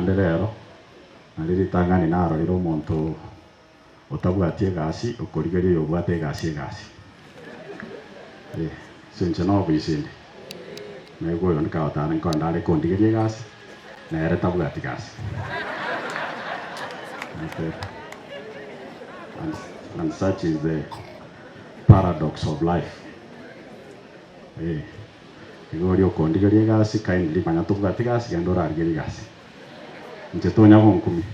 Naende rero, nario ritang'ani narorire omonto otabwati egasi okorigeria oyobwate egasi egasi. Eh, ase inche nobisi inde, naigwa oyonde kagotara nkonde are kondigeria egasi, nere tabwati gasi. Okay. And, and such is the paradox of life. Eh, igo oria okondigeria egasi kindly manya tobwati gasi genda orarigerie egasi. Inche tonya gonkumia,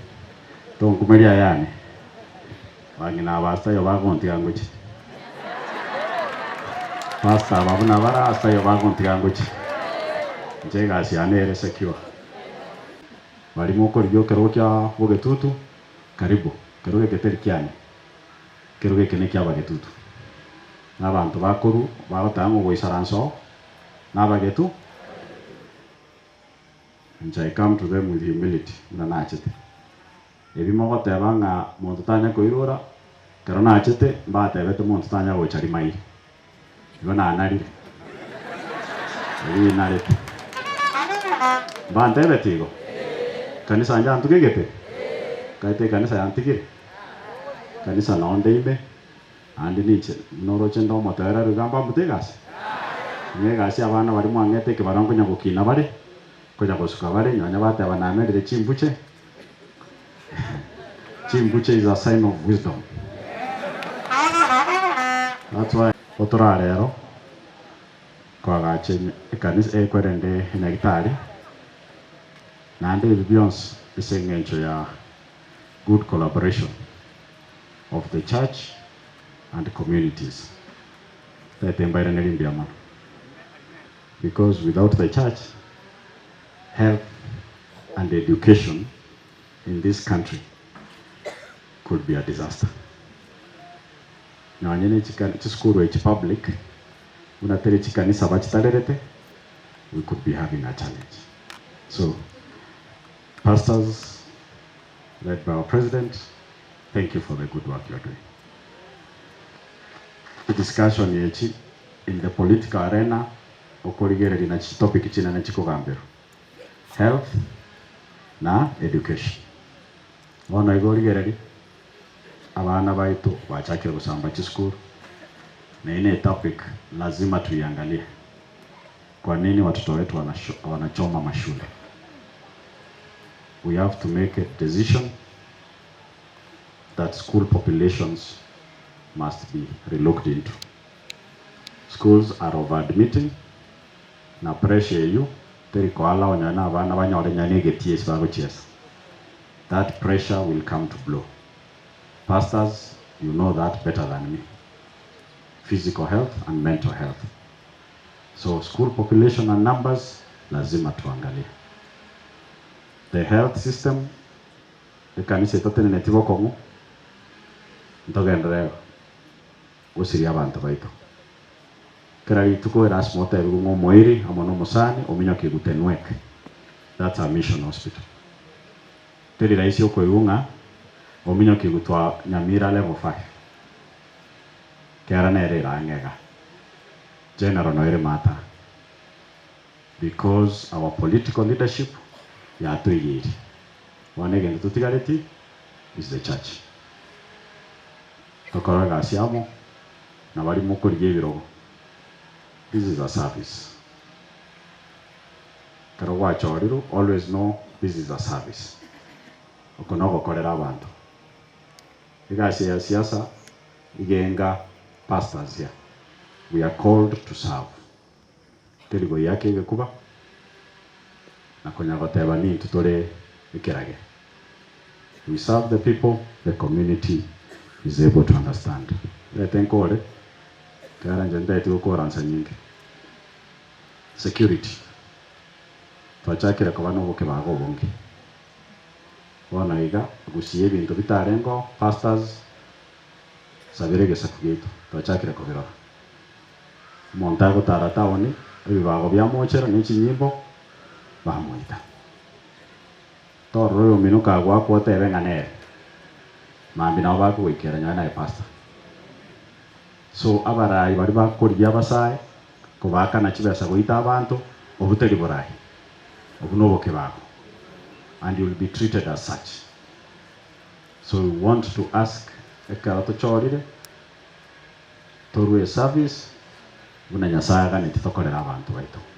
tonkumeria ayane, bang'ina aba ase taiyo bagontiga ngochie. Pastor aba buna bare ase taiyo bagontiga ngochie. Inche egasi yane ere secure. Baria mokorigia ekerogo kia bogetutu, karibu, ekerogo eke teri kiane, ekerogo eke nekia abagetutu. Na abanto bakorwa bagoteba ng'a ogoisaransa oo nabagetu. Inche I come to them with humility, buna nachete. Ebi mogoteba ng'a monto tanya koirora, ekero nachete mbatebete monto tanya gocha rimairi. Igo nanarire. Ebi narete. Mbantebeti igo? Kanisa nchantugegete? Kaete ekanisa yantigire? Kanisa nao nde ime, Naende ninche noroche nde omotoereru iga mbambute egasi? Ng'a egasi abana baria mwang'ete ekebaro nkonya gokina bare, nkonya gosuka bare, nonya bateba namerire chimbuche, chimbuche is a sign of wisdom. That's why otora rero koagacha ekanisa ekwerende enyagitari, naende ebi bionsi ase eng'encho ya good collaboration. of the church and communities. Tete mbairaneri mbuya mono because without the church health and education in this country could be a disaster. Nonye ne chisukuru echi public buna teri chikanisa bachitarerete we could be having a challenge. So pastors led by our president Thank you for the good work you are doing. Discussion echi in the political arena okorigereria na chitopic chinene chikogamberwa, health na education. Bono igo origererie abana baito bachakire gosamba chisukuru na eye ne etopic lazima tuiangalie. Kwa nini watoto wetu wanachoma mashule? We have to make a decision that school populations must be relooked into. Schools are over admitting na pressure eyio teri ko allow nonye na abana banyore nonye na egetii ase bagochiesa. That pressure will come to blow. Pastors you know that better than me. Physical health and mental health. So school population and numbers lazima tuangalie. The health system Ekanisa etateneneti bokong'u, ntogenderere gosiria abanto baito. Kera rituko erasima otebigwe ng'a omoiri amo nomosani ominyoke Gutenwek. That's a mission hospital. Teri rahisi okoigwa ng'a ominyoke gutwa Nyamira level 5. Kera nere erang'e iga. General noere maata. Because our political leadership yatoigeiri. Bono egento totigareti is the church. Tokore egasi amo na baria mokorigia ebirogo. This is a service. Ekero gwachorirwe always know this is a service. Oko nogokorera abanto. Egasi ya siasa iga enga pastors here. We are called to serve. Teri goiaka egekuba na konya goteba nintwe tore ekerage. We serve the people, the community is able to understand. Reta enkore, ekiagera inche ntaeti gokora nsa nyinge. Security, twachakire koba na obokebago obonge. Bono iga, gusii ebinto bitarengeo, pastors, sabera egesaku giaito, twachakire kobirora. Omonto agotara taoni, ebibago biamochera ne chinyimbo, bamoita. Torora oyomino kagoakwa otebe ng'a nere. Mambia nabo bakogoikera nyowe naye pastor. So abarai baria bakorigia abasae, kobaakana chibesa goita abanto, obwo teri borai. Obwo nobokebago. and you will be treated as such. So we want to ask ekero tochorire torue eservice buna Nyasaye aganeti tokorere abanto baito.